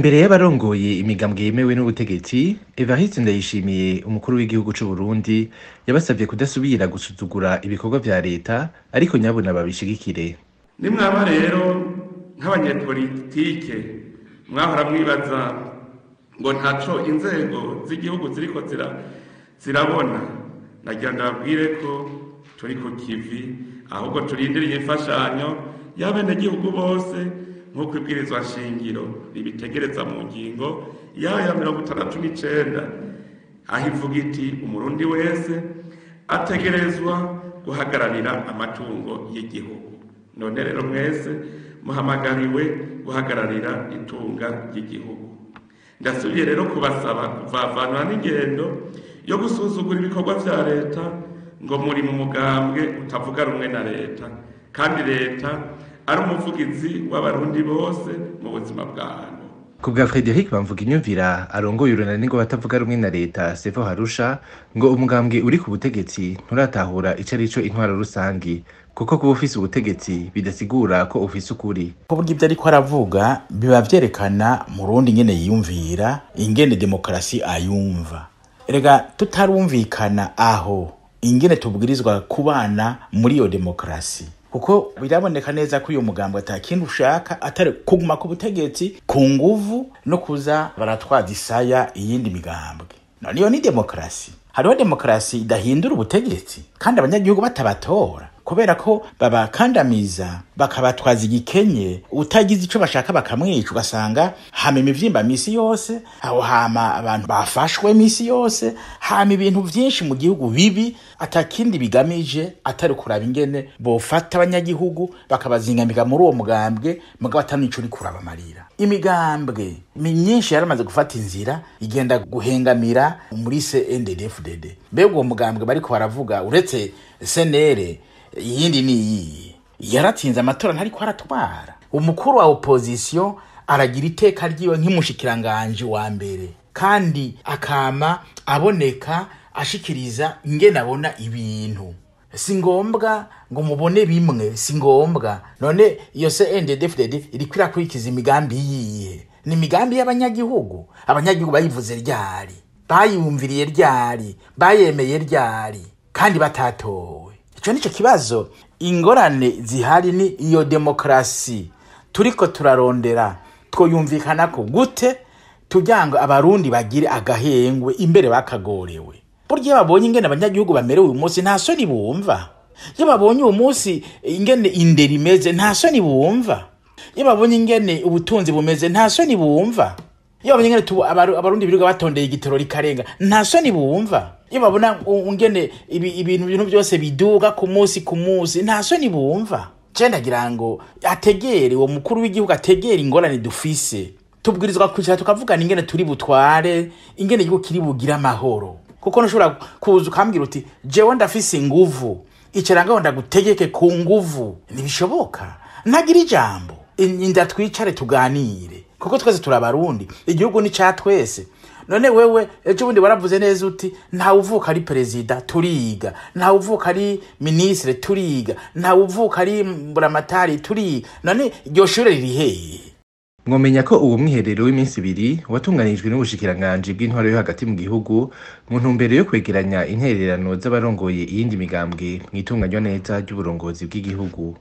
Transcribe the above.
Imbere y'abarongoye imigambwe yemewe n'ubutegetsi, Evariste Ndayishimiye, umukuru w'igihugu c'u Burundi, yabasavye kudasubira gusuzugura ibikorwa vya leta, ariko nyabuna babishigikire. Nimwaba rero nk'abanyepolitike mwahora mwibaza ngo ntaco inzego z'igihugu ziriko zirabona, nagira ndababwire ko turi ku kivi, ahubwo turindiriye imfashanyo y'abenegihugu bose nk'uko ibwirizwa shingiro ribitegereza mu ngingo yayo ya 69, aho ivuga iti: "Umurundi wese ategerezwa guhagararira amatungo y'igihugu." None rero mwese muhamagariwe guhagararira itunga ry'igihugu. Ndasubiye rero kubasaba kuvavanura n'ingendo yo gusuzugura ibikorwa vya leta ngo muri mu mugambwe utavuga rumwe na leta, kandi leta ari umuvugizi w'Abarundi bose mu buzima bwabo. Ku bwa Frederic Bamvuginyumvira, arongoye urunani rw'abatavuga rumwe na leta Sevo Harusha, ngo umugambwe uri ku butegetsi nturatahura ico arico intwaro rusangi, kuko kuba ufise ubutegetsi bidasigura ko ufise ukuri. Kuvuga ibyo ariko aravuga biba vyerekana Murundi ingene yiyumvira, ingene demokarasi ayumva. Erega tutarumvikana aho ingene tubwirizwa kubana muri iyo demokarasi, kuko biraboneka neza ko uyu mugambwe ata kindi ushaka atari kuguma ku butegetsi ku nguvu no kuza baratwaza isaya iyindi migambwe. None iyo ni demokarasi? Hariho demokarasi idahindura ubutegetsi kandi abanyagihugu batabatora, kubera ko babakandamiza, bakabatwaza igikenye, utagize ico bashaka bakamwica, ugasanga hama imivyimba misi yose, aho hama abantu bafashwe misi yose, hama ibintu vyinshi mu gihugu bibi atakindi bigamije atari kuraba ingene bofata abanyagihugu bakabazingamika muri uwo mugambwe, mugabo atanico uri kurabamarira. Imigambwe myinshi yaramaze gufata inzira igenda guhengamira muri CNDD-FDD. Mbega uwo mugambwe bariko baravuga, uretse CNL, iyindi ni iyihe? Yaratsinze amatora, ntariko aratwara. Umukuru wa opposition aragira iteka ryiwe nk'umushikiranganje wa mbere, kandi akama aboneka ashikiriza ingene abona ibintu. Si ngombwa ngo mubone bimwe, si ngombwa. None iyo CNDD-FDD iriko irakurikiza imigambi yihe? Ni imigambi y'abanyagihugu? Abanyagihugu bayivuze ryari? Bayumviriye ryari? Bayemeye ryari kandi batatowe? Ico nico kibazo. Ingorane zihari ni iyo demokarasi turiko turarondera, twoyumvikanako gute tugira ngo Abarundi bagire agahengwe imbere bakagorewe? Burya iyo babonye ingene abanyagihugu bamerewe uyu munsi, nta soni bumva. Iyo babonye uyu munsi ingene indero imeze, nta soni bumva. Iyo babonye ingene ubutunzi bumeze, nta soni bumva. Iyo babonye ingene Abarundi birirwa batondeye igitoro rikarenga, nta soni bumva. Iyo babona ingene ibintu byose biduga ku munsi ku munsi, nta soni bumva. Je ndagira ngo ategere, uwo mukuru w'igihugu ategere ingorane dufise. Tubwirizwa kwicara tukavugana ingene turi butware, ingene igihugu kiri bugire amahoro, kuko ntushobora kuza ukambwira uti: "Jewe ndafise inguvu, icara ngaho ndagutegeke ku nguvu." Ntibishoboka, ntagira ijambo. Inda twicare tuganire, kuko twese turi Abarundi, igihugu ni ca twese. None wewe ejo bundi waravuze neza uti: "Ntawe uvuka ari perezida, turiga. Ntawe uvuka ari minisitiri, turiga. Ntawe uvuka ari mburamatari, turiga." None iryo shure riri hehe? Mwomenya ko uwo mwiherero w'iminsi 2 watunganijwe n'ubushikiranganji bw'intwaro yo hagati mu gihugu mu ntumbero yo kwegeranya intererano z'abarongoye iyindi migambwe mw'itunganywa neza ry'uburongozi bw'igihugu.